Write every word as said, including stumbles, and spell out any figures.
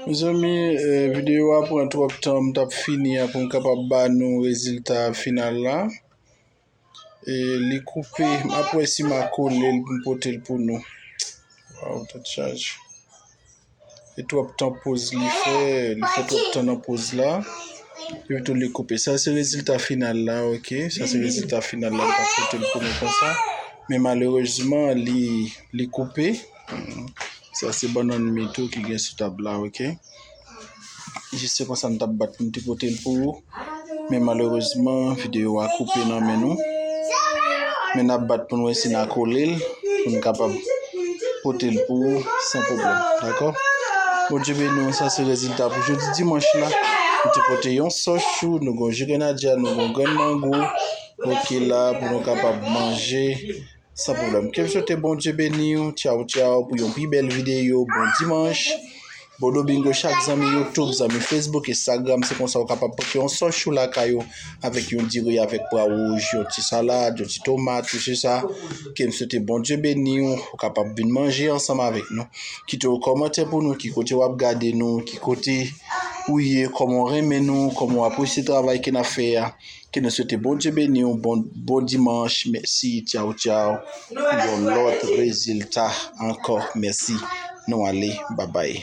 Mezanmi, eh, videyo a pran twòp tan, m t ap fini a pou m kapab ba nou rezilta final la. E li koupe, m ap wè si m a kole l pou m pote l pou nou. Waw, tèt chaje. E twòp tan poz li fè, li fè twòp tan nan poz la. Epi tou li koupe. Sa se rezilta final la, ok. Sa se rezilta final la, m t ap pote l pou nou konsa. Men malerezman, li, li koupe. Hmm. Sa se bannann mi tou ki gen sou tab la, ok. Jis se konsa m t ap bat pou m te pote l pou ou. Men malerezman, videyo a koupe nan men nou. Men n ap bat pou n wè si n a kole l, pou n kapab pote l pou ou san pwoblèm. Dakò? Bondye beni w, sa se rezilta pou jodi dimanch la. Nou te pote yon sòs chou, nou gon ji grenadya, nou gon grenn mango. Ok la, pou nou kapab manje san pwoblèm. Ke m swete Bondye beni w. Tchaw, tchaw, pou yon pi bèl videyo. Bon dimanch. Bodo Bingo, chak zanmi YouTube, zanmi Facebook, Instagram, se konsa w kapab pote yon sòs chou lakay ou avèk yon diri avèk pwa wouj, yon ti salad, yon ti tomat, tout se sa. Ke m swete Bondye beni w, ou kapab vin manje ansanm avèk nou. Kite yon kòmantè pou nou, ki kote w ap gade nou, ki kote ou ye, kòman w renmen nou, kòman w apresye travay ke n ap fè a. Ke nou swete Bondye beni w, bon, bon dimanch, mèsi, tchaw, tchaw. Pou yon lòt rezilta ankò, mèsi. Nou ale, babay.